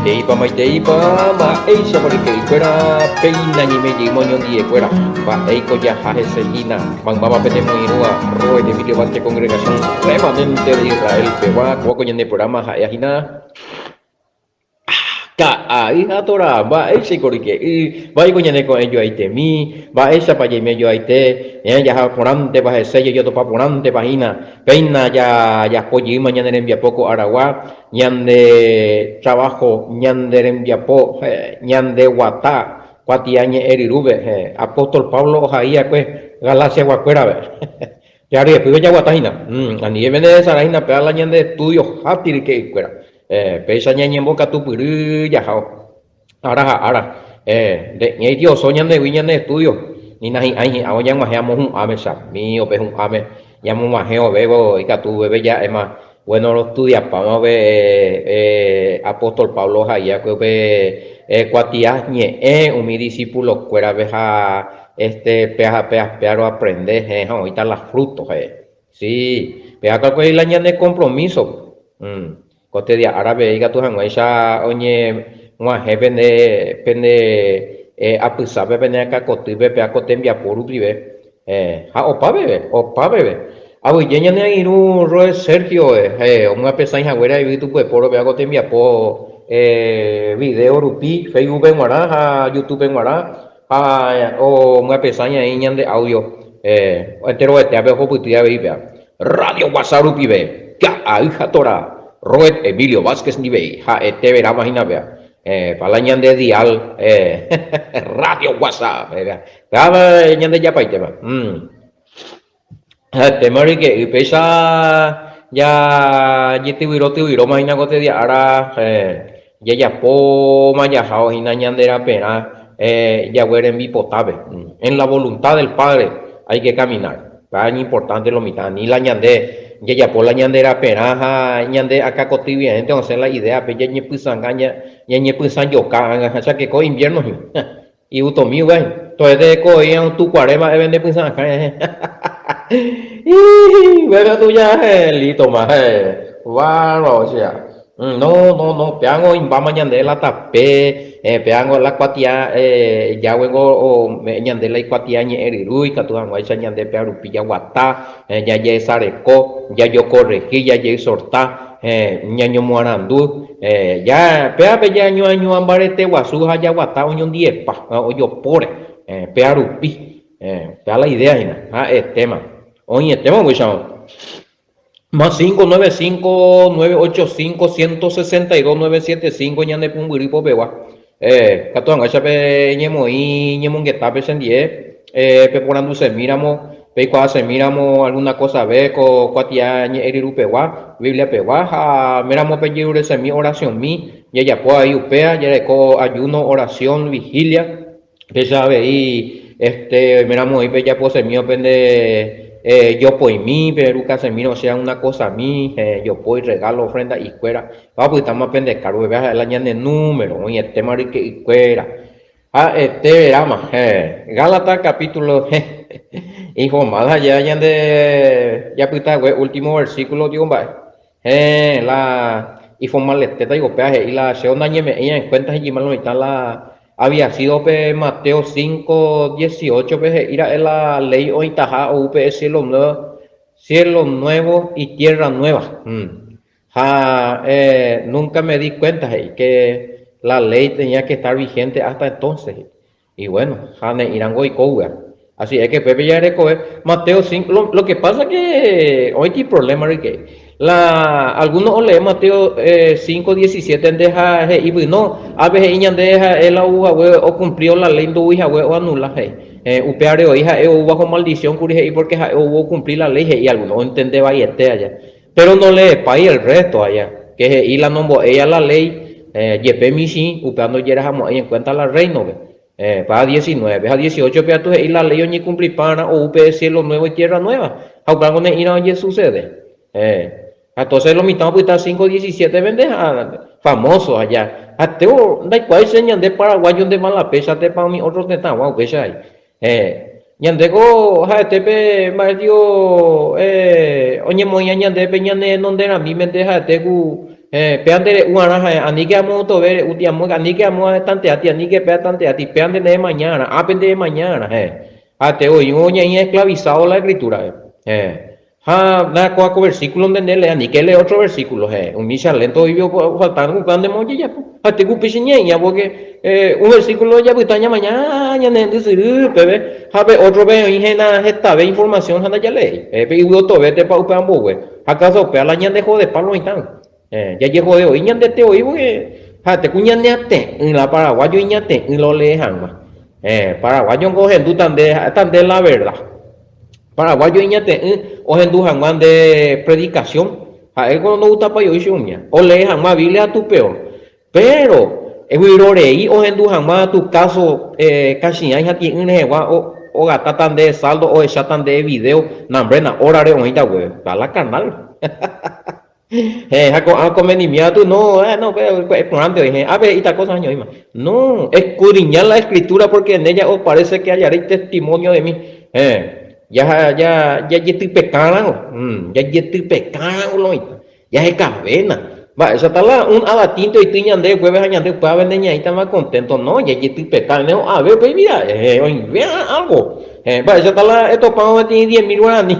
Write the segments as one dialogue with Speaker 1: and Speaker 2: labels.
Speaker 1: Maiteípa, maiteípa, mba'éichapa ryke'ykuéra, péina ñeime jeýma oñondive-kuéra, mba'éiko jaha hese hína, maymáva penemoirũva Robert Emilio Vázquez Congregación Remanente de Israel pegua, kóva ko ñane programa ha'éva hína. Ka'ay ha Torá, mba'éichaiko ryke'y, mba'éiko ñane ko'ẽ joaitemi, mba'éichapa jaime joaite, ñaẽ jaha porãntepa hese, jajotopa porãntepa hína, péina jajapo jeýma ñane rembiapo ko aragua, ñande trabajo, ñande rembiapo, ñande guata kuatia ñe'ẽ ryrúpe, apóstol Pablo ohai va'ekue Galaciaguakuérape. Pe ryepýpe jaguata hína. Anive pende resarái hína péva la ñande estudio hápi ryke'ykuéra. Péicha ñañembokatupyry jahávo ára ha ára. Nde'íãi oso ñandegui ñande estudio, ni nahi'ãi hi'ãvo ñag̃uahẽ amo hu'ãme, chami upe hu'ãme ñamog̃uahẽ ovévo ikatu upépe ja'éma, bueno rostudiapáma upe apóstol Pablo ohai va'ekue upe kuatia ñe'ẽ umi disípulokuérape ha este péa ha péa péa roaprende heẽ ha oĩta la frúto he'e. Sí, péa katu la ñane kompromíso. Ko tedia árape ikatu hag̃uáicha oñeg̃uahẽ pende pende apysápe, pene akãkotýpe péa ko tembiapo rupive. Ha opa peve, opa peve. Aguyje ñane angirũ Roe Sergio omyapesãi haguére yvy Tupuepóro péa ko tembiapo video rupi Facebook-pe g̃uarã ha YouTube-pe g̃uarã ha omyapesãi aĩ ñande audio enterovetéape ohupyty avei péa. Radio Guasa rupive, Ka'ay ha Tora, Robert Emilio Vázquez ndivei, ha'ete veráma hína péa. Pa la ñande dial, Radio Guasa, péva ñande japaitéma. Ha'etéma ryke'y, péicha jajetyvyro tyvyróma hína ko tedia ára, jajapóma jahávo hína ñande raperã jague rembipotápe. En la voluntad del Padre hay que caminar. Péva iñimportánte lo mitã, ani la ñande jajapo la ñande raperã ha ñande akãkotyviaénte osẽ la idéape ñañepysãnga, ñañepysãjoka ág̃a, chakeko invierno hína. Igustomi upéi. Toete ko oĩ otukuare mba'eve nde pysã'akã rehe. Upépe atuja lítoma. Bárbaro che. No, no, no, péango oĩmbáma ñande la tape, péango la kuatia jáguengo ome'ẽ ñande la ikuatia ñe'ẽ ryru ikatu hag̃uáicha ñande péa rupi jaguata, jajesareko, jajokorrehi, jajeexorta. Héẽ, ñañomoarandu, héẽ, ja, péape jañoañua mbarete guasu ha jaguata oñondiepa, ojopóre, héẽ, péa rupi, héẽ, péa la idea hína, ha'etéma, oĩetéma upéicharõ. Más 595 985 162 975 ñane pumbyry popegua, héẽ, katu hag̃uáicha pe ñemoĩ ñemongetápe chendie, héẽ, peporandusemíramo Peikuaasemíramo alguna kosave ko kuatia ñe'ẽryrupegua, Bibliapegua, ha méramo pejeruresemi orasionmi, jajapo avei upéva, jareko ayuno, oración, vigilia, péicha avei este oiméramo oĩ pejaposemíva pende jopoimi, perukasemírõ osea una kosami, jopói, regalo, ofrenda'ikuéra, ha opytáma pende kárgope, ha'e la ñane número, oĩetéma ryke'ykuéra. Ha'ete veráma, héẽ. Gálatas capítulo, informada jajéva ñande japytague último versículo tio mba'e. Héẽ, la iformaletéta piko péva he'i la che onañeme'ẽiva en cuenta he'íma lo mitã la había sido pe Mateo 5, 18 pe he'i ra'e la ley oĩtaha ou pe cielo nuevo, cielo nuevo y tierra nueva. Ha nunca me di cuenta, he'i, que la ley tenía que estar vigente hasta entonces, he'i. Y bueno, ha ne'ĩrango oiko upéva. Así es que upépe jarekove Mateo 5, lo, lo que pasa que oĩti problema ryke'y. La, algunos olee Mateo 5, 17 nde ha he'ípy, no, ápe he'i ñande ha'e la ou hague ocumplío la ley ndoúi hague oanula, he'i. Upévare oĩ ha'e ou bajo maldición kuri he'i porque ha'e ou ocumpli la ley, he'i algunos, ontende vaiete aja. Péro ndoleepái el rrésto aja, ke he'i la nombo'éi la léi, jepe michĩ, upéva ndojerahamo'ãi en kuénta la Rréinope. Pára diecinuévepe ha dieciochópe katu he'i la léi oñekumplipárã ou pe siélo nuévo y tiérra nuéva, ha upéva ne'ĩra ojesusede. Ha entóse lo mitã opyta cinco diecisiétepente ha famóso aja. Ha teo ndaikuaái che ñande paraguayo nde malapéicha tépa umi ótro tetãgua upéicha he'i. Héẽ, ñandéko ha'ete pe mba'e tio oñemoĩva ñandéve pe ñane renonderãmímente ha'ete ku. Héẽ, péa nde re'u arã ha'e, aníke amo tove re'úti amo, aníke amo tanteáti, aníke péa tanteáti, péa nde nde emaña arã, ápe nde emaña arã, héẽ. Ha te oĩvo ñaĩ esclavizado la escritura-pe, héẽ. Ha na kóa ko versículo nde nde lee, aníke elee otro versículo, héẽ. Umi chalento oĩvi ofaltárõ upéva nde mojejapo. Ha te ku upéicha ñaĩa porque un versículo japyta ñamaña ñane hendy syry peve ha pe ótrope oĩ hína hetave información ha ndajaleéi. Pe yvyotovétepa upe ambogue. Ha káso upéva la ñande jodepa lo oĩtãgui. Jajejode voi ñandete voi porque ha'ete ku ñaneate'ỹ la paraguayo iñate'ỹ la olee hag̃ua. Paraguayo niko ohendúta nde, ha'éta nde la verdad. Paraguayo iñate'ỹ ohendu hag̃ua nde predicación, ha'éko ndogustapái voi che umía. Olee hag̃ua Biblia katu peor. Péro vyrorei ohendu hag̃ua tu káso kachiãi ha tie'ỹ rehegua ogatáta nde saldo ohecháta nde video nambre na órare oĩta guéve. Pa la canal. Héẽ, ha ko'ã konvenimiento katu no, eh, no, pe porãnte oĩ, héẽ, ápe he'íta cosa añoíma. No, escudriñar la escritura porque en ella os parece que hallaréis testimonio de mí. Héẽ, ja, ja, jajetypekárãgo, jajetypekárãgo lo oĩta, jahekavéna. Mba'éichata la un avatínte oity ñande jueves ha ñande upéva vende ñaĩtama contento, no, jajetypeka, ne ave upéi mira, héẽ, oĩve algo. Héẽ, mba'éichata la etopávo peteĩ diez mil guarani.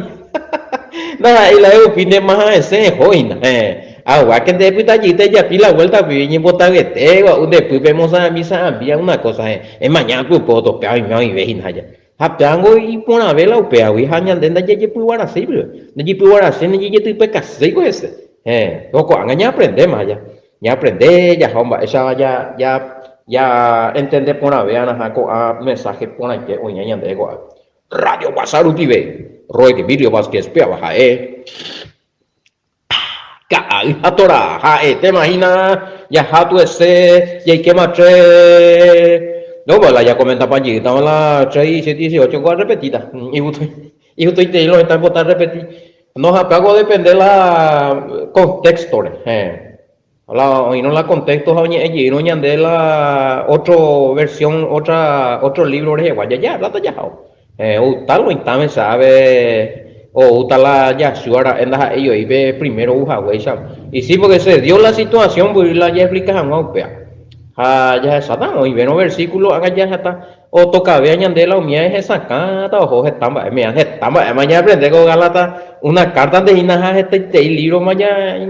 Speaker 1: Ndaha'éi la ehupi ne maha'esẽ eho hína. Héẽ, aguáke nde epyta jey ejapi la vuelta guive ñembotavyete gua'u nde pýpe emosa'ãmi sa'ãmbi alguna cosa. Héẽ, emaña ku upe otopea oime oĩve hína aja. Ha péango iporãve la upévagui ha ñande ndajajepyguaraséi pype. Ndajepyguaraséi ndajejetypekaséiko hese. Héẽ, ko ko'ág̃a ñaaprendéma aja. Ñaaprende jaha mba'éicha ja, ja, ja entende porãve arãha ko'ã mensaje porãite oĩha ñandéve ko'ápe. Radio Guasa rupive, Roy Emilio Vázquez péva ha'e ka'ay ha tora ha'etéma hína jaha tuese jaikéma tre no pues la jakomentapa jeýtama la tres diecisiete dieciocho ko arrepetíta igustoitei lo oĩta oipota arrepeti no ha péva ko odepende la contexto-re héẽ. La oĩrõ la contexto ha oñe'ẽ jeýrõ ñande la otro versión, otra, otro libro rehegua, jajaháta jahao. Eh, outa lo oĩtãme sabe, oúta la Yahshua ra'e ndaha'éi oĩ pe primero ou haguéicha. Y sí, porque se dio la situación mbyry la jaexplica hag̃ua upéva. Ha jahecháta oĩvérõ versículo ág̃a jaháta otokavea ñande la umía hesakãta oho heta mba'e. Mira, heta mba'éma ñaaprende ko Gálatas, una carta-nte hína ha hetaitei libro-ma ja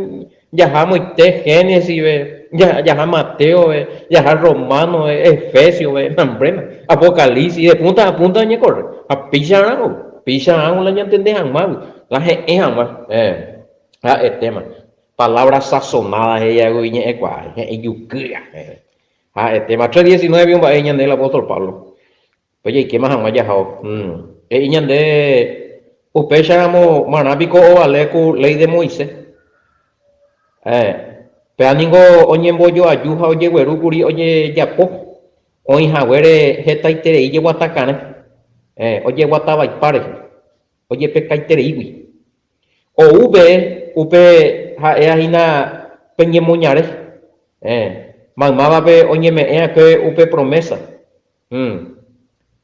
Speaker 1: Jaha moite Génesis-pe, jaha Mateo-pe, jaha Romano-pe, Efesio-pe, nambréna, Apocalipsis, de punta a punta oñekorre. Ha péicharãvo, péicharãvo la ñantende hag̃uágui, la he'ẽ hag̃ua, eh, ha'etéma. Palabra sazonada he'iagui ñe'ẽkuaa, he'ẽ jukýa, eh. Ha'etéma. 3:19 omba'e ñande el apóstol Pablo. Ojeikéma hag̃ua jahao. He'i ñande upéicharamo marã piko ovale ku léi de Moisés. Héẽ, péva ningo oñembojoaju ha ojegueru kuri ojejapo oĩ haguére hetaiterei jeguatakarẽ, héẽ, ojeguata vaipa rehe, ojepekaitereígui. Ou pe upe ha'éva hína pe ñemoñare, héẽ, maymávape oñeme'ẽ va'ekue upe promésa.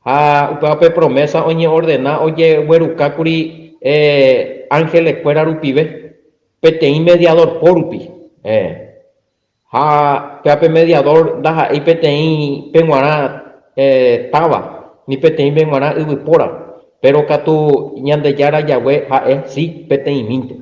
Speaker 1: Ha upéva pe promésa oñeordena ojegueruka kuri ángelekuéra rupive, peteĩ mediador po rupi. Ha upéva pe mediador ndaha'éi peteĩ peg̃uarã táva, ni peteĩ peg̃uarã yvypóra, péro katu Ñandejára Yahweh ha'e, si, peteĩmínte.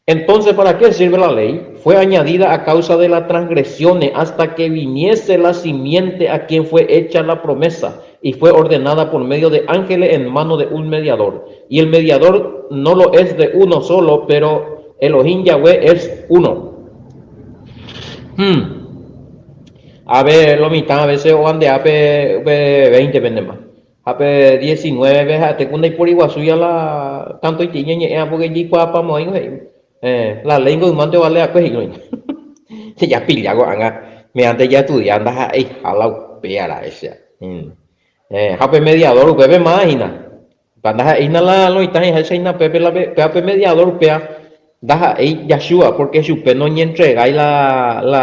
Speaker 1: Entonces, ¿para qué sirve la ley? Fue añadida a causa de las transgresiones hasta que viniese la simiente a quien fue hecha la promesa y fue ordenada por medio de ángeles en mano de un mediador. Y el mediador no lo es de uno solo, pero Elohim Yahweh es uno. Hmm. A ver, lo mitã a veces oandea pe, pe 20 pendema. Ha pe diecinuévepe ha'ete ku ndaiporiguasúi la tantoitei ñañe'ẽva pórke jaikuaapamo'ãingo he'i. Héẽ, la léingo ymánte ovale va'ekue he'i oĩne. Che japilla ko'ág̃a meánte jaestudia ndaha'eiha la upéva ra'e che. Héẽ, ha pe mediador upépe máva hína. Pa ndaha'éina la loĩtã he'iháicha hína upépe la péva pe mediador upéva ndaha'éi Yahshua pórke chupe noñentregái la la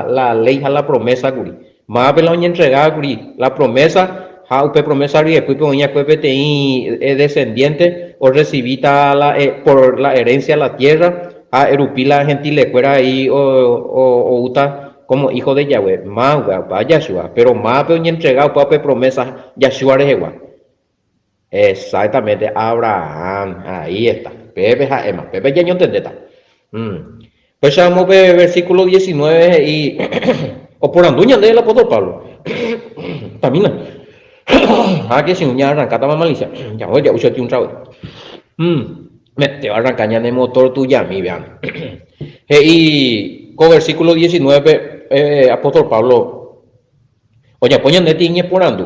Speaker 1: la léi ha la promésa kuri. Mávape la oñentregáva kuri la promésa ha upe promésa ryepýpe oĩ va'ekue peteĩ descendiente orresivíta la por la herencia la tierra. Ha'e rupi la gentilekuéra he'i oúta como hijo de Yahweh. Máva upéva Yahshua, pero mávape oñentrega upéva pe promesa Yahshua rehegua? Exactamente, Abraham. Ahí está. Pépe ha'éma, pépe ñañontendéta. Upéicharamo pe versículo 19 he'i oporandu ñande el apóstol Pablo. Tamina. Ha que si ñarrancátama malicia. Ya voy, ya uso un trago. Mete arranca ñane motor tuyami, vean. He'i ko versículo 19 eh, apóstol Pablo ojapo ñande ti ñeporandu.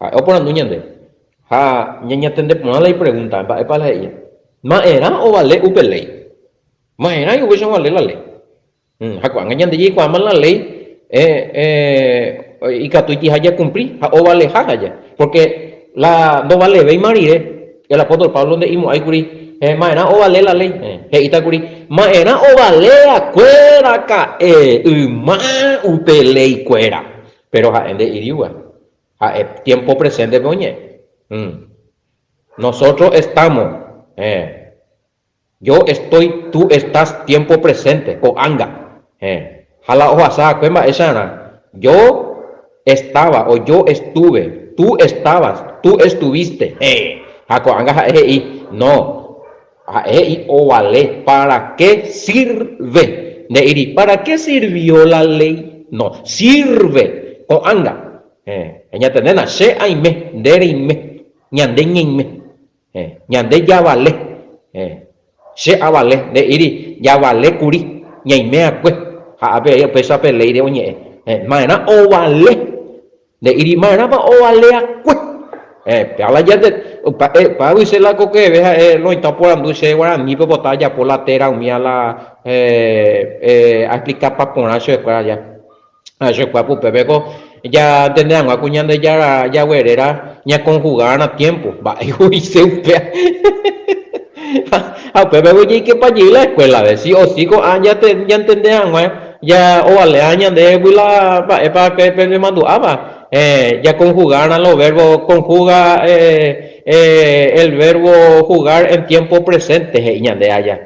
Speaker 1: Ha'e oporandu ñande. Ha ñañatende porã la ipregunta, mba'épa la he'i. Ma'erã ovale upe léi? Ma'erã upéicha ovale la léi? Ha ko'ág̃a ñande jaikuaáma la léi ikatuitiha jakumpli ha ovaleha aja. Pórke la ndovalevéima rire, el apóstol Pablo nde'imo'ãi kuri, Ma'erã ovale la léi? He'íta kuri, Ma'erã ovale akue raka'e yma upe leikuéra. Péro ha'e nde'íriva. Ha'e tiempo presente-pe oñe'ẽ. Nosotros estamos. Yo estoy, tú estás, tiempo presente, ko'ág̃a. Ha la ohasa akue mba'éicharã. Yo estaba o yo estuve, tú estabas, tú estuviste. Ha ko'ág̃a ha'e he'i, no. Ha'e he'i ovale, para qué sirve. Nde'íri, para qué sirvió la ley? No, sirve ko'ág̃a. Eñatendéna, che aime, nde reime, ñande ñaime. Ñande javale. Che avale, nde'íri, javale kuri, ñaime akue. Ha ápe he'i upéicha pe léire oñe'ẽ. Ma'erã ovale. Nde'íri ma'erãpa ovaleakue. Péva la ñande, upévagui che la kokeve ha'e loĩta oporandu che guaranípe opota ajapo la téra umía la aexplikapa porã chupekuéra ja. Ha chupekuéra upépe ko jantende hag̃ua ku Ñandejára Yahweh réra ñakonhugárã tiémpo, mba'e oise upéva. Ha upépe jaikepa jey la eskuélape, si o si ko'ã ñantende hag̃ua Ja ovalea ñandévegui la mba'épa pe penemandu'áva, jaconjugarã los verbos, conjuga el verbo jugar en tiempo presente he'i ñande aja.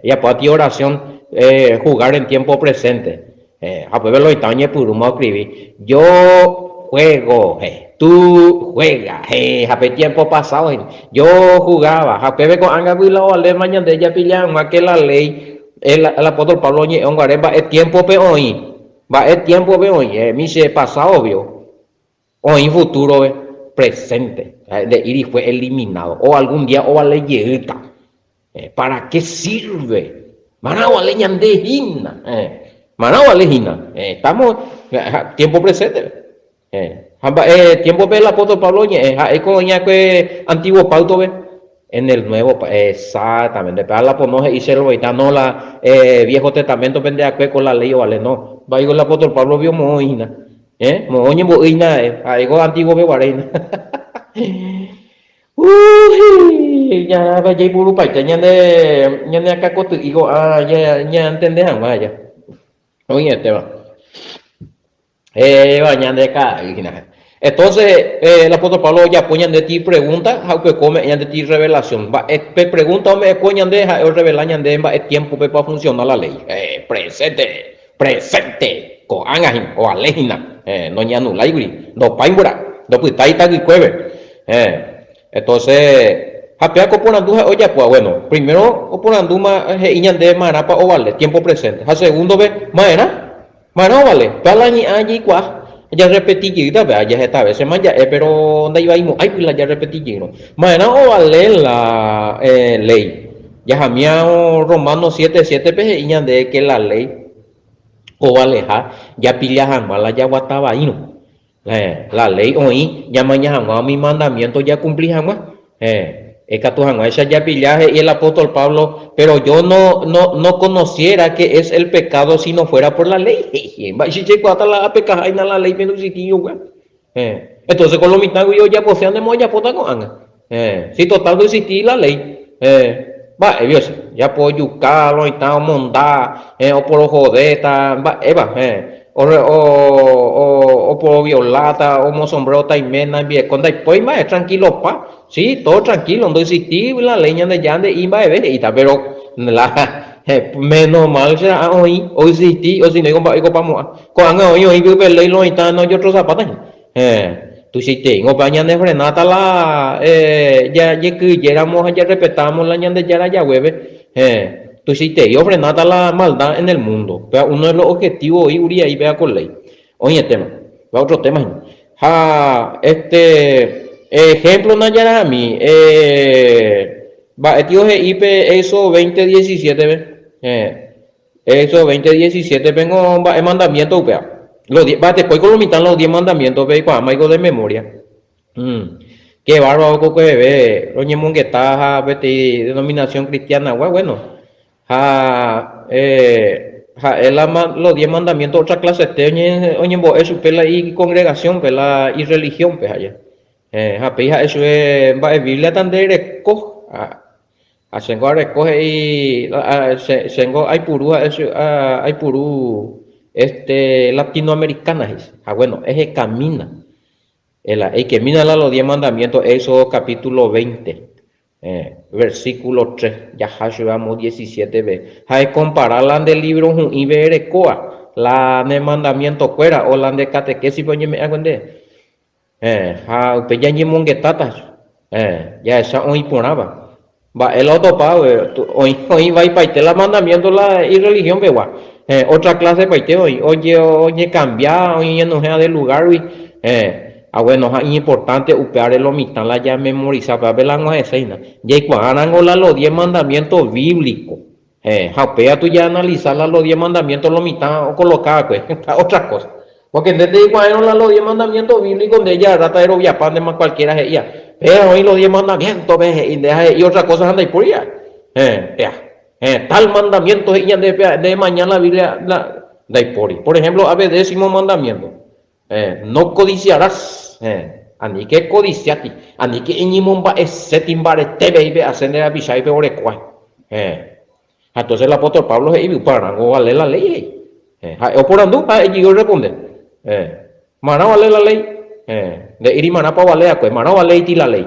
Speaker 1: Japo oración jugar en tiempo presente. Ha upépe lo mitã oñepyrũma oescribi, yo juego, tú juegas, ha pe tiempo pasado hína, yo jugaba, ha upépe ko'ág̃agui la ovaléma ñande japilla hag̃ua que la ley El apóstol Pablo oñe'ẽ onguare mba'e tiémpope oĩ. Mba'e tiémpope oĩ? Emi che pasádovio oĩ futúrove, presente. Nde'íri fue eliminado o algún día ovale jeýta. Para qué sirve? Marã ovale ñande hína. Marã ovale hína. Estamos tiempo presente. Ha mba'e tiémpope el apóstol Pablo oñe'ẽ? Ha'éko oĩ va'ekue Antiguo Páutope? En el Nuevo Páuto. Exactamente. Péva la pono he'i che rovaita, no la Viejo Testamentope nde va'ekue ko la léi ovale. No. Mba'éiko el apóstol Pablo vio moõ oĩ hína? Moõ oñembo'y hína ha'e. Ha'éko Antiguope guare hína. Uy, jaipurupaite ñande ñane akãkoty'i ko'ã ñantende hag̃ua aja. Oĩetéva. Héva ñande ka'ay hína. Entonces, el apóstol Pablo ojapo ñande ti pregunta ha upeko ome'ẽ ñande ti revelación. Mba'e pe pregunta ome'ẽko ñande ha'e orrevela ñande mba'e tiémpopepa ofunciona la ley. Presente, presente, ko'ág̃a hína, oale hína, noñeanuláigui, ndopái mbora'e, ndopytái itaguykuépe. Entonces, ha péva ko porandu ha'e ojapóva, bueno, primero oporandúma he'i ñande ma'erãpa ovale, tiempo presente, ha segundo-pe, ma'erã? Ma'erã ovale, péva la ñe'ã jaikuaa, jarrepeti jeýta péva, jaheta vésema ja'e péro ndaivaimo'ãigui la jarrepeti jeýrõ. Ma'erã ovale la léi. Jahamíarõ Romanos siete, siétepe he'i ñande ke la léi ovaleha japilla hag̃ua la jaguata vaírõ. Héẽ, la léi oĩ ñamaña hag̃ua umi mandamiénto jakumpli hag̃ua. Héẽ, ikatu hag̃uáicha japilla he'i el apóstol Pablo, Péro yo no, no, no conociera qué es el pecado si no fuera por la léi. He'i, mba'éicha jaikuaáta la apekaha hína la léipe ndoexistíri Héẽ, entonces ko lo mitãgui ojaposéva ndéma ojapóta ko'ág̃a. Héẽ, si total ndoexistíri la léi. Héẽ, mba'égui osẽ, japo ojuka, lo mitã omonda, héẽ, oporohodéta, mba'épa, héẽ. Oporovioláta, omosombréota iména, hembieko, ndaipói mba'e, tranquilopa, sí, todo tranquilo, ndoexistígui la ley Ñandejára nde'i mba'eve he'íta, pero. la menos mal che ra'a oĩ, oexisti, osino oiko mba'e oikopamo'ã. Ko'ág̃a oĩ oĩ pype léi lo oĩta nojotrosapáta hína. Héẽ, tuichaiteíngo upéva ñanefrenáta la jajekyhyjéramo ha jarrespetáramo la Ñandejára jaguépe. Héẽ, tuichaitei ofrenáta la maldad en el mundo. Upéva uno de los objetivos oĩ kuri ai péva ko léi. Oĩetéma, upéva otro tema hína. Ha este ejemplo najarahami, mba'e tio he'i pe Éxodo 20, 17-pe? Héẽ. Éxodo 20, 17 pengo mba'e mandamiento upéva. Los diez, mba'etekóiko lo mitã los diez mandamientos pe eikuaámaiko de memoria. Mm. Qué bárbaro ko kueheve roñemongeta ha peteĩ denominación cristiana-gua, bueno. Ha eh, ha'e la los diez mandamientos otra clase-te oñe, oñembo'e chupe la icongregación-pe, la ireligión-pe ha'e. Eh, ha péi ha'e chupe mba'e Biblia-ta nde reko. Ha, Ha chéngo areko he'i, chéngo aipuru ha'e che, aipuru este latinoamericana he'i. Ha bueno, ehekamína. La eikemína la los diez mandamientos Éxodo capítulo 20, versículo 3, jaha chupe amo 17-pe. Ha ekompara la nde libro hu'ĩve erekóva, la ne mandamiento-kuéra o la nde catequesis-pe oñeme'ẽakue ndéve. Héẽ, ha upe ñañemongetáta, héẽ, jahecha oĩ porãva. Mba'e la otopa, oĩ, oĩ vaipaite la mandamiento la irreligión pegua. Héẽ, otra clase paite oĩ, oje, oñekambia, oñeñenohẽa de lugar-gui. Héẽ, ha bueno, ha iñimportante upévare lo mitã la jamemorisa, upévape la ag̃uahẽséina. Jaikuaárãngo la los diez mandamientos bíblicos. Héẽ, ha upéva tujaanalisa la los diez mandamientos lo mitã okoloka va'ekue, ha otra cosa. Porque nde ndeikuaáirõ la los diez mandamientos bíblicos nde ejagarráta eroviapa ndéma cualquiera he'íva. Péva oĩ los diez mandamientos-pe he'i nde ha he'i otra cosa ha ndaipóri ja'e. Héẽ, péa. Héẽ, tal mandamiento he'i ñandéve péa, nde emaña la Biblia la ndaipóri. Por ejemplo, ápe décimo mandamiento. Héẽ, no codiciarás. Héẽ, aníke ecodiciáti, aníke eñemomba'eséti mbaretépe eipe'ase nde rapicháipe orekóva. Héẽ. Ha entonces el apóstol Pablo he'i, Upearãngo ovale la léi, he'i. Héẽ, ha'e oporandu ha ejy orresponde. Héẽ, marã ovale la léi? Héẽ, nde'íri marãpa ovale va'ekue, marã ovaléiti la léi.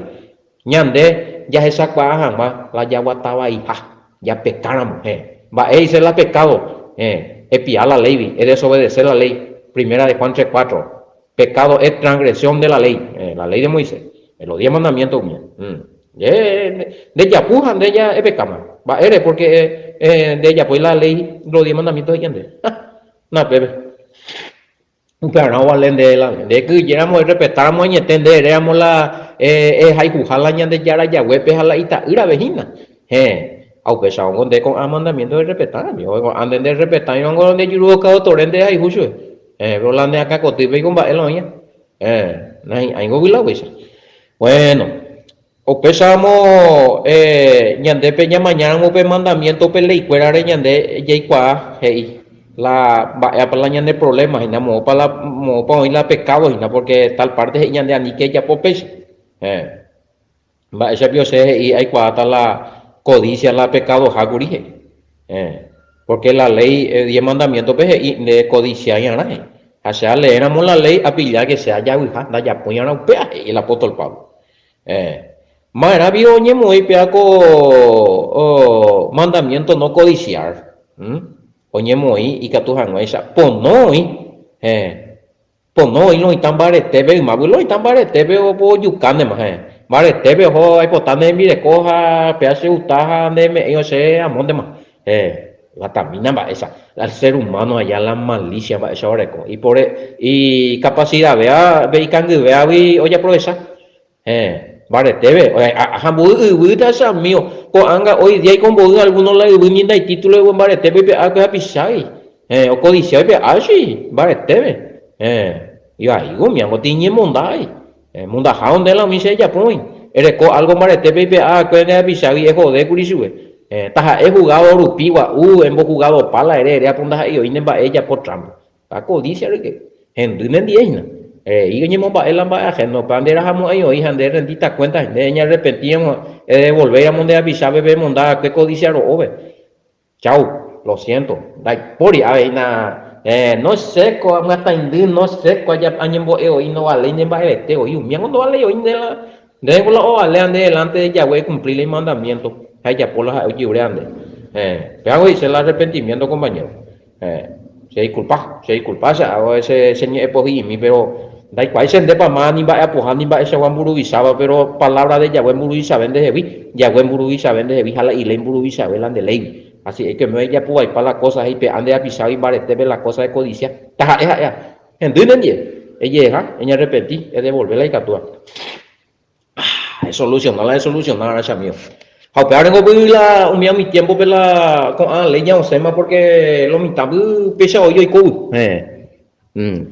Speaker 1: Ñande jahechakuaa hag̃ua la jaguata vaiha, japekáramo. Héẽ, mba'e he'ise la pekádo? Héẽ, epia la léigui, edesobedese la léi. Primera de Juan 3, 4. Pecado es transgresión de la ley, eh, la ley de Moisés, eh, los diez mandamientos umía. Mm. Eh, nde japu ha nde ya epecáma. Mba'ére? Porque eh, eh, nde japói la ley, los diez mandamientos he'i nde. Na pépe. Upearã ovale nde la nde kyhyjéramo errespetáramo añete nde eréramo la eh, ehayhuha la Ñandejára jaguépe ha la ita'ýrape hína. Héẽ, ha upéicharõngo nde ko'ã mandamiento errespetárami. Ko'ã nde nderrespetárõngo nde juru okadotore nde ehayhu chupe. Héẽ, péro la ne akã kotýpe piko mba'e la oĩva. Héẽ, nahi'ãingo guyla upéicha. Bueno, upéicharamo ñande pe ñamañáramo pe mandamiento pe leikuérare ñande jaikuaa he'i la mba'épa la ñane problema hína, moõpa la, moõpa oĩ la pecado hína, porque tal parte he'i ñande aníke jajapo péicha. Héẽ. Mba'éicha pio che he'i aikuaáta la codicia la pekadoha kuri he'i. Héẽ. Porque la ley diez mandamiento-pe he'i nde codiciai'arã he'i. Ha che aleéramo la ley apilla que che ajavyha ndajapói'arã upéva he'i el apóstol Pablo. Héẽ. Ma'erã pio oñemoĩ péva ko mandamiento no codiciar. Oñemoĩ ikatu hag̃uáicha pono oĩ. Héẽ. Pono oĩ loĩta mbaretépe ymágui, loĩta mbaretépe ojukántema, heẽ. Mbaretépe oho aipota ne rembireko ha péa che gusta ha nde me'ẽiva che amóntema, heẽ. Guatamína mba'éicha, al ser humano allá la malicia mba'éicha oreko. Ipore, ikapacidavéva pe ikangyvévagui ojaprovecha, heẽ. Mbaretépe, ha mboy yvy tacha amigo, ko'ág̃a hoy día ikomboy alguno la yvy ni ndaitítulo mbaretépe oipe'a hapichágui. Héẽ, ocodicia oipe'a chui, mbaretépe. Héẽ, ivai umi angotĩ iñemondái. Héẽ, mondaha onde la umi che ejapói. Ereko algo mbaretépe oipe'a va'ekue nde rapichágui ehode kuri chupe. Héẽ, taha'e jugado rupi gua'u, embojugadopa la ere ere apo ndaha'éi oĩ ne mba'e ejapo trampa. Ha codicia reke, hendy nendie hína. Rei oñemomba'e la mba'e ajeno, upéva nde rahamo'ãi oĩ ha nde rendíta cuenta, nde eñearrepentíramo, edevolvéramo nde rapichápe pe emonda va'ekue codicia ro'ópe. Chau, lo siento, ndaipóri avei na eh, no sé ko amyataindy, no sé ko añembo'e oĩ ndovaléi nde mba'evete oĩ, umíango ndovaléi oĩ nde la, ndéngo la ovalea nde delante de Yahweh ecumpli la imandamiento ha ejapo la ha'e ojeruréva nde. Héẽ, péva he'ise la arrepentimiento compañero. Héẽ, che disculpa, che disculpa che hago ese che ñe'ẽ pohyimi, pero ndaikuaái che ndépa máva ni mba'e apoha ni mba'eichagua mburuvicháva, pero palabra de Yahweh mburuvichave ndehegui, Yahweh mburuvichave ndehegui ha la iléi mburuvichave la nde léigui. Así es que oime ojejapo vaipa la cosa heipe'a nde apichágui mbaretépe la cosa ecodicia, taha'e ha'éva. Hendy nendie, ejeheja, eñarrepenti, edevolve la ikatúva. Ah, esoluciona la esoluciona va'erã che amigo. Ha upéva rengo py la umi umi tiempo-pe la ko'ã léi ñaosẽma porque lo mitã py péicha oĩ oikóvy. Héẽ.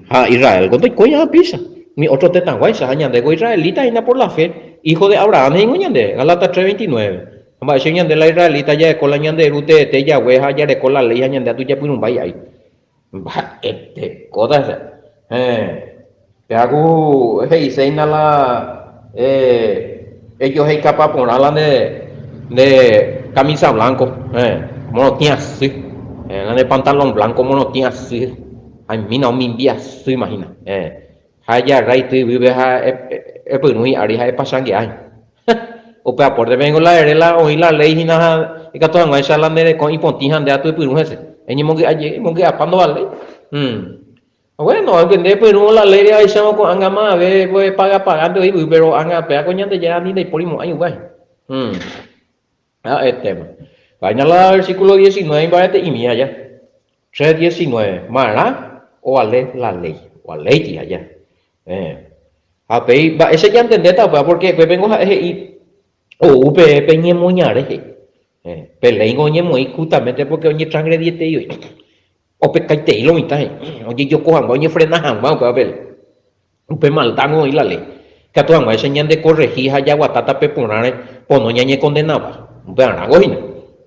Speaker 1: Ha Israel ko ndoikói ágã péicha, umi otro tetãguáicha, ha ñande ko israelita hína por la fe, hijo de Abraham he'ingo ñande, Gálatas 3:29. Ha mba'éicha ñande la israelita jareko la ñande ru teete jague ha jareko la léi ha ñande atujapyrũmbái ai. Mba'etekóta che. Héẽ. Péva ku he'iséina la ejoheikapa porã la nde nde camisa blanco, héẽ, morotĩ asy, héẽ, la nde pantalón blanco morotĩ asy, ha imína omimbi asýma hína, héẽ, ha ejarra ity yvýpe ha epyrũ hi'ári ha epachange'a hína. Upe apórtepe ningo la ere la oĩ la léi hína ha ikatu hag̃uáicha la nde reko ipotĩ ha nde atu epyrũ hese. Eñemongy'a jey, emongy'apa ndovaléi. Bueno, aunque nde epyrũ la léire aichávo ko'ág̃a mave epaga pagánte oĩ yvy, péro ág̃a péva ko Ñandejára ni ndaipóri mo'ãi upéva. Ha'etéma. Váina la versículo 19 imbarete'imi aja. 3:19, Marã ovale la léi. Ovaléiti aja. Ha upéi, mba'éicha ñantendéta upéva? Pórke upépengo ha'e he'i ou pe pe ñemoñare he'i. Pe léingo oñemoĩ justamente pórke oñetransgredietei oĩ. Opekaitei lo mitã he'i, ojejoko hag̃ua, oñefrena hag̃ua upéva pe léi. Upe maldángo oĩ la léi. Ikatu hag̃uáicha ñandekorrehi ha jaguata tape porãre pono ñañekondenava. Upearãngo hína.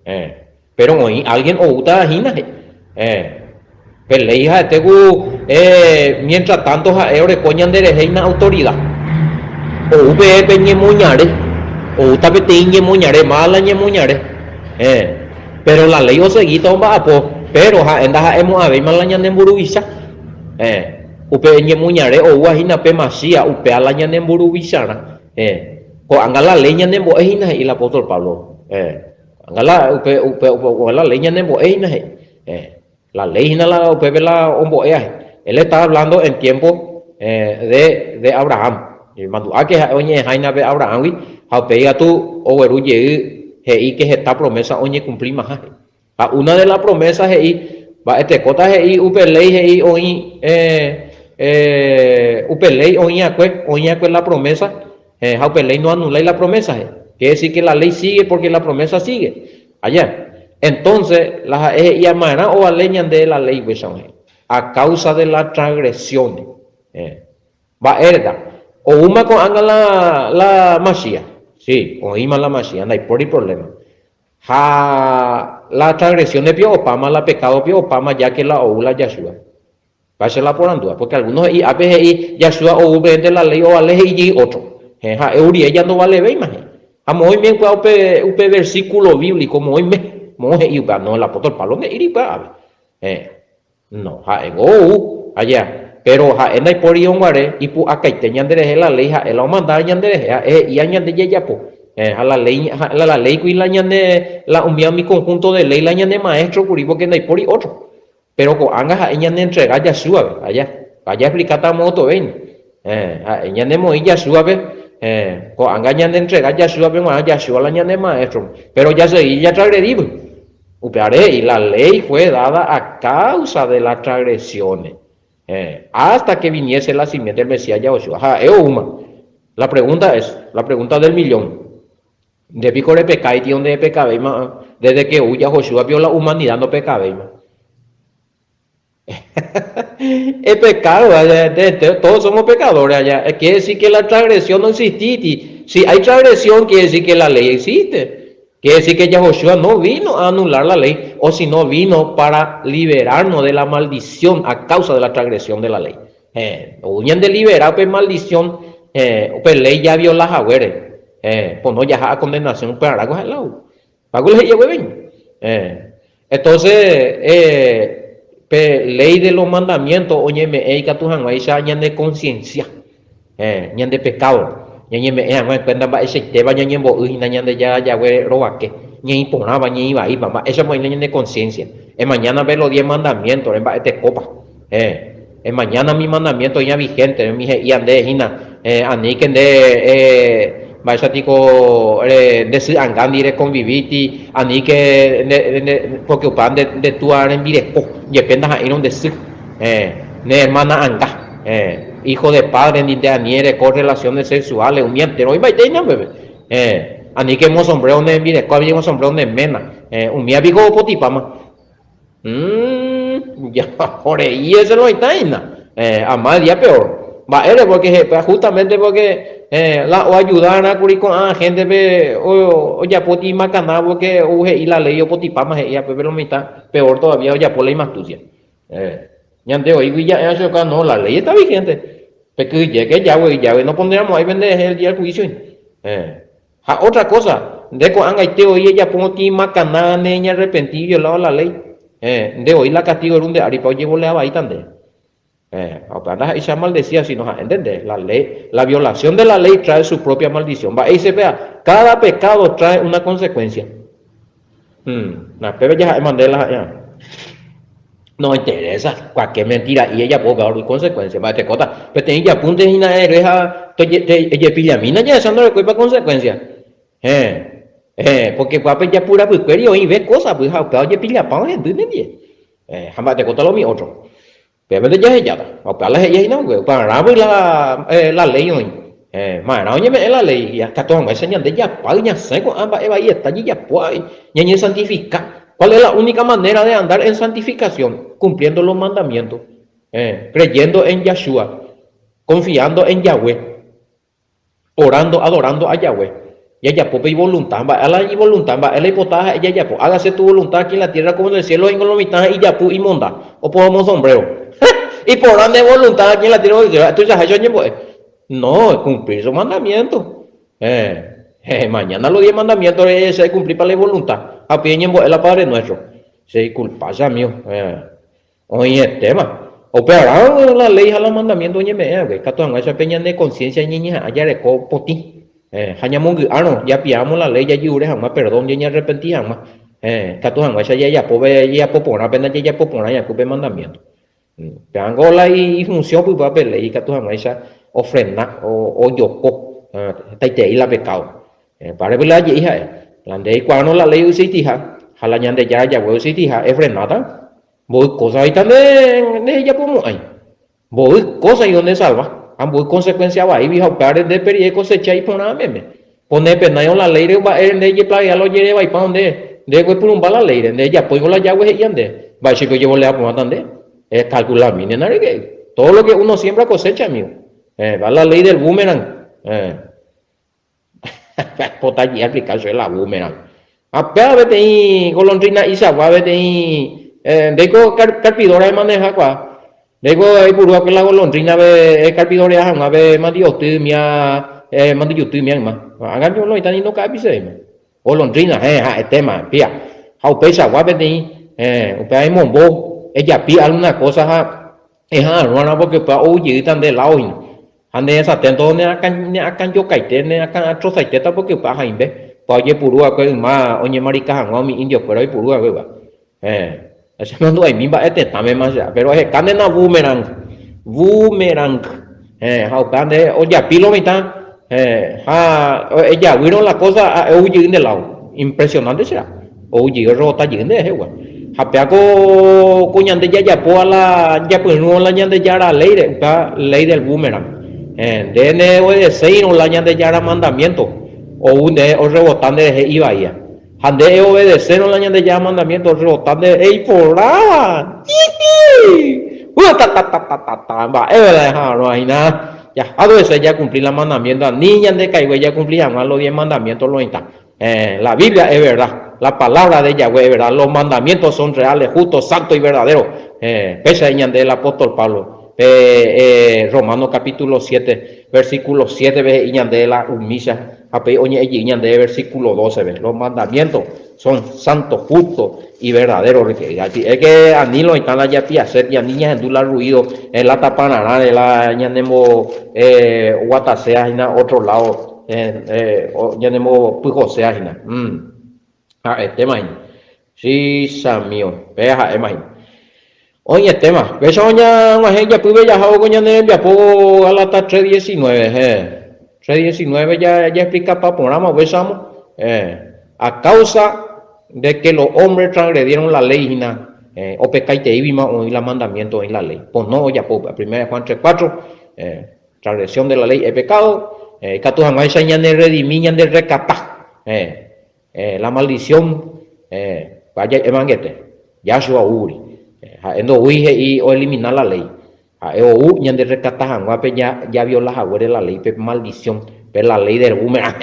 Speaker 1: Héẽ. Péro oĩ álgien oúta hína he'i. Héẽ. Pe léi ha'ete ku miéntra tánto ha'e oreko ñanderehe hína autorida. Ou peẽ pe ñemoñare. Oúta peteĩ ñemoñare, máva la ñemoñare. Héẽ. Péro la léi osegíta omba'apo, péro ha'e ndaha'emo'ãvéima la ñane mburuvicha. Héẽ. Upe ñemoñare oúva hína pe Masías, upéva la ñane mburuvicharã. Héẽ. Ko'ág̃a la léi ñanembo'e hína, he'i el apóstol Pablo. Héẽ. Ko'ág̃a la, upe, upe, upe, la léi ñanembo'e hína, he'i. Héẽ. La léi hína la upépe la ombo'éva, he'i. Él está hablando en tiempo de, de Abraham. Imandu'áke ha'e oñe'ẽha hína pe Abrahámgui, ha upéi katu ogueru jey he'i ke heta promesa oñekumplimaha, he'i. Ha una de la promesa he'i, mba'etekóta he'i upe léi he'i oĩ upe léi oĩakue, oĩakue la promesa, ha upe léi noanulái la promesa he'i. Quiere decir que la ley sigue porque la promesa sigue. Aja. Entonces, la ha'e he'i amaerã ovale ñande la léi upéicha he'i. A causa de la transgresión. Mba'éreta? Oúma ko'ág̃a la la Masías. Sí, oĩma la Masías, ndaipóri problema. Ha la transgresión pio opáma, la pecado pio opáma ya que la ou la Yahshua. Mba'éicha la porandúva? Porque algunos he'i, ápe he'i Yahshua ou pénte la ley ovale he'i jey otro. Heẽ, ha'e ou rire ja ndovalevéima he'i. Ha moõime upéva upe, upe versículo bíblico, moõime, moõ he'i upéva. No, el apóstol Pablo nde'íri upéva ápe. Heẽ. No, ha'éngo ou, aja, péro ha'e ndaipórirõ guare ipu'akaite ñanderehe la léi ha'e la omandáva ñanderehe, ha'e he'íva ñande jajapo. Héẽ, ha la léi, ha la léikuri la ñane, la umíva umi conjunto de léi la ñane maestro kuri pórke ndaipóri ótro. Péro ko'ág̃a ha'e ñanentrega Yahshúape, aja, ajaexplikáta amo otovéina. Héẽ, ha'e ñanemoĩ Yahshúape, héẽ, ko'ág̃a ñanentrega Yahshúape g̃uarã, Yahshua la ñane maestro. Péro jasegi jatragredípy. Upévare he'i, La léi fue dada a causa de las transgresiones, héẽ, hasta que viniese la simiente del Mesías Yahoshua. Ha'e oúma. La pregunta es, la pregunta del millón, Nde piko repekáiti o ndepekavéima desde que ou Yahoshua pio la humanidad ndopekavéima? Es pecado, todos somos pecadores allá. Quiere decir que la transgresión no existiti. Si hay transgresión, quiere decir que la ley existe. Quiere decir que Yahoshua no vino a anular la ley, o si no vino para liberarnos de la maldición a causa de la transgresión de la ley. Eh, ou ñande libera pe maldición, eh, pe ley ya viola haguére. Eh, pono jaha a condenación upearã ko ha'e la ou. Paco le he'i haguéveño. Eh, entonces, eh, pe ley de los mandamientos oñeme'ẽ ikatu hag̃uáicha ñane conciencia, eh, ñande pecado, ñañeme'ẽ hag̃ua en cuenta mba'eichaitéva ñañembo'y hína Ñandejára Yahweh rovake. Ñeĩ porãva, ñeĩ vaípa, mba'éichapa oĩne ñane conciencia. Emañána pe los diez mandamientos-re, mba'etekópa. Héẽ. Emañána umi mandamiento oĩva vigente, umi he'íva ndéve hína, aníke nde mba'éicha piko nde sy angándi rekonvivíti, aníke nde, pórke upéva nde túa rembireko, jepe ndaha'éirõ nde sy, ne ermána anga, hijo de padre-ndi nde ani ereko relaciones sexuales, umi entéro oĩmbaite hína upépe. Aníke emosombrero ne rembireko, aníke emosombrero ne ména, umíva piko opotipáma. Jaho rei ese lo oĩta hína. A más día peor. Mba'ére? Porque heta justamente porque la oayuda kuri ko'ã gente-pe ojapo imakana porque ou he'i la ley opotipáma he'i hape pero mitã peor todavía ojapo la imastucia. Ñande oĩgui ja'e achoka no, la ley está vigente. Pekyhyjéke Yahweh, Yahweh noponderamo'ãi penderehe el día del juicio. Ha ótra kósa, nde ko'ág̃aite voi ejapo otĩ makana ne ñarrepenti violado la léi. Héẽ, nde voi la kastígo eru nde áripa ojevolea vaíta nde. Héẽ, ha upéva ndaha'éi che amaldesía, síno ha'énte nde, la léi, la violación de la léi trae su propia maldición. Mba'éicha péva? Káda pekádo trae una consecuencia. Hmm, pépe jaha'éma nde la ha'éva. No interesa, cualquier mentira'i ejapo upéva orui consecuencia. Mba'etekóta, peteĩ japúnte hína ere ha ejepillamína jahecha ndorekóipa consecuencia. Héẽ, héẽ, porque upévape japu rapykuéri oĩve kósapy ha upéva ojepillapa ohendy nendie. Héẽ, ha mba'etekóta lo umi ótro. Upévante jahejáta. Ha upéva la he'i hína upe, upearãgui la, la léi oĩ. Héẽ, ma'erã oñeme'ẽ la léi, ikatu hag̃uáicha ñande japáy ñasẽ ko'ã mba'e vaieta jejapo avei, ñañesantifika. Cuál es la única manera de andar en santificación? Cumpliendo los mandamientos, héẽ, creyendo en Yahshua, confiando en Yahweh. Orando, adorando a Yahweh. Jajapo pe ivoluntad. Mba'e la ivoluntad? Mba'e la oipota ha'e jajapo? Hágase tu voluntad aquí en la tierra como en el cielo, oĩngo lo mitã ijapu imonda, oporomosombrero. Iporã nde voluntad aquí en la tierra como en el cielo. Tuichaháicha oñembo'e. No, cumplir su mandamiento. Eh, eh, mañana los 10 mandamientos rehecha cumplirpa la ivoluntad. Ha upéi oñembo'e la Padre Nuestro. Che disculpa, che amigo. Eh. Oĩetéma. Upearã la léi ha la mandamiénto oñeme'ẽ va'ekue, ikatu hag̃uáicha pe ñane konsiénsia ñañeha'ã jareko potĩ. Ha ñamongy'árõ, japiámo la léi jajyure hag̃ua perdón ñañearrepenti hag̃ua. Ikatu hag̃uáicha jajapo pe jajapo porã pe ndajajapo porãi va'ekue pe mandamiénto. Pévango la ifunsiõ pypa pe léi ikatu hag̃uáicha ofrena, ojoko hetaiterei la pekádo. Upévare la je'i ha'e, la nde eikuaárõ la léi oiseitiha ha la Ñandejára jague oiseitiha, efrenáta. Mboy kósa oĩta nde ndehejapomo'ãi. Mboy kósa oĩ ndesalva ha mboy consecuencia vaígui ha upévare nde pe ekosecha iporã meme. Ko nepenáirõ la léire mba'ére nde ejeplageá la ojere vaipárõ nde, nde eguepyrũmba la léire, nde ejapóingo la Yahweh he'íva nde. Mba'éicha piko ojevolea porãta nde? Ekalkulamíntena reke. Todo lo que uno siembra cosecha, amigo. Va la ley del boomerang. Pota je'aplika chupe la boomerang. Ha péva peteĩ golondrina ichagua peteĩ ndéiko carpidora emaneha kuaa. Ndéiko eipuru va'ekue la golondrina pe ecarpidorea hag̃ua pe mandi'oty umía mandyjuty umía yma. Ág̃a oĩta ni ndoka'apisevéima. Golondrina, héẽ, ha'etéma, pía. Ha upeichagua peteĩ, upéva emombo, ejapi alguna cosa ha eha'arõarã porque upéva ou jeýta nde lado hína. Ha ne desaténto neakãjokaite, neakã'atrosaitéta porque upéva haimbe. Upéva ojepuru va'ekue yma oñemarika hag̃ua umi indio-kuéra oipuru va'ekue upéva. Héẽ, che mandu'aimi mba'e tetãmema che, péro eheka ndéna boomerang, boomerang. Héẽ, ha upéva nde ojapi lo mitã, héẽ, ha ejavýrõ la kósa ha'e ou jey nde ládo. Impresionante che, ou jey orrebota jey nde rehegua. Ha péva ko, ko ñande jajapóva la japyrũvo la Ñandejára léire, upéva léi del boomerang. Héẽ, nde neobedeséirõ la Ñandejára mandamiénto, ou nde orrebota nderehe ivaíva. Ha nde eobedesérõ la Ñandejára mandamiénto orrebota nde eiporãva. Hihi! Uatatatata! Mba'éva la eha'arõva hína? Jaha dohechái jakumpli la mandamiénto, ani ñande kaigue jakumpli hag̃ua los diez mandamiénto lo oĩta. Eh, la Biblia es verdad, la palabra de Yahweh es verdad, los mandamientos son reales, justos, santos y verdaderos. Eh, péicha he'i ñande el apóstol Pablo, pe eh, Romanos capítulo 7, versículo 7-pe he'i ñande la umícha Ha pe oñe'ẽ jey ñandéve versículo 12-pe, Los mandamientos son santos, justos y verdaderos rehe. Es que ani lo oĩta la japiase, ani ñahendu la ruido en la tapararãre la ñanembo oguatasea hína otro lado, ñanembo pyhosea hína. Ha'etéma hína. Sí, chamío, péa ha'éma hína. Oĩetéma. Péicha oñag̃uahẽ ijapýpe jahávo ko ñane rembiapo Gálatas 3:19. Héẽ. 3:19 jaexplikapa porãma upéicharamo. Héẽ. A causa de que los hombres transgredieron la ley hína, héẽ, opekaiteíguima oĩ la mandamiento, oĩ la ley. Pono ojapo upéva. Primera de Juan 3:4, héẽ, transgresión de la ley es pecado, héẽ, ikatu hag̃uáicha ñanerredimi, ñanderrekata. Héẽ. La maldición ja'éma angete, Yahshua oúgui. Ha'e ndoúi he'i oelimina la léi. Ha'e ou ñanderrekata hag̃ua pe javiola haguére la léi, pe maldición, pe la léi del boomerang.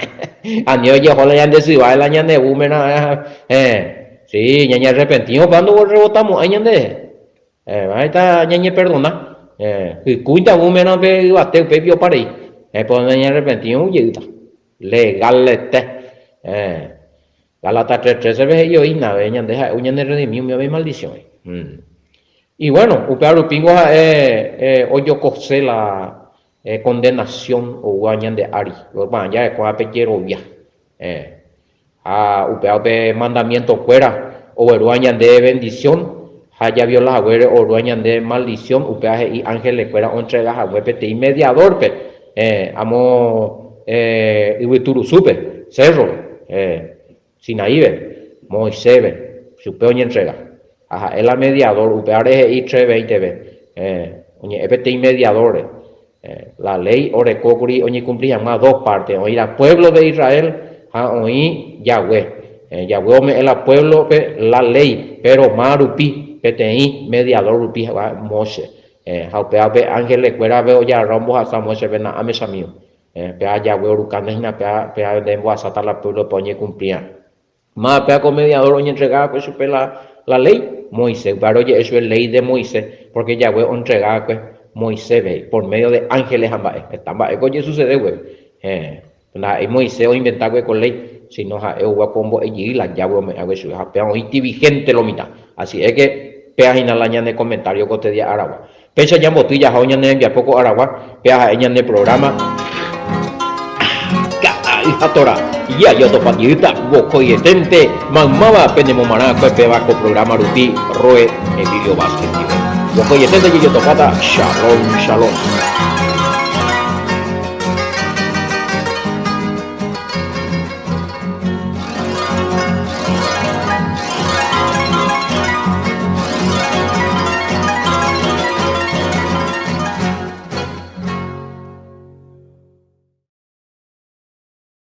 Speaker 1: Ani ojeho la ñande syváre la ñane boomerang. Sí, ñañearrepentírõ upéva ndorrebotamo'ãi ñanderehe. Va'erã ñañeperdona. Hykúita boomerang pe yvate upéipi opa rei. Péro ñañearrepentírõ jeýta. Legalete. Héẽ. Gálatas 3:13-pe he'i oĩ nave ñande ha'e ñanerredimi umi avei maldisiõgui. Y bueno, upéva rupíngo ha'e ojokose la condenación oúva ñande ári. Ko'ág̃a ja'ekuaa pe jerovia. Héẽ. Ha upéva pe mandamientokuéra oguerúva ñande bendición ha javiola haguére oguerúva ñande maldición, upéva he'i ángelekuéra ontrega hague peteĩ mediador-pe amo yvyturusúpe, cérro-pe, Sinaí-pe, Moisés-pe, chupe oñentrega. Ha ha'e la mediador, upévare he'i 3:20-pe, oñe'ẽ peteĩ mediador-re. La léi oreko kuri oñekumpli hag̃ua dos párte, oĩ la puévlo de Israel ha oĩ Yahweh. Yahweh ome'ẽ la puévlope la léi, péro má rupi, peteĩ mediadór rupi ha'éva Moisés. Ha upéva pe ánhelekuérape ojagarra ombohasa Moiséspe na'áme chamígo. Péva Yahweh orukáne hína péva nde embohasáta la puévlope oñekumplirã. Máva péva ko mediador oñentrega va'ekue chupe la léi? Moisés. Upévare oje'e chupe léi de Moisés, pórke Yahweh ontrega va'ekue Moiséspe por médio de ánheles ha mba'e. Heta mba'éko ojesusede upépe. Héẽ. Ndaha'éi Moisés oinventa va'ekue ko léi, síno ha'e oúva ko ombo'e jey la Yahweh ome'ẽ va'ekue chupe, ha péva oĩti vihénte lo mitã. Asi es ke péva hína la ñane komentario ko tedia aragua. Péicha jamboty jahávo ñane rembiapo ko aragua, péva ha'e ñane programa Ka'ay ha Tora. Jajotopa jeýta vokoieténte maymáva penemomarã akue péva ko programa rupi Roe Emilio Vázquez ndive. Vokoieténte jajotopáta. Shalom, shalom.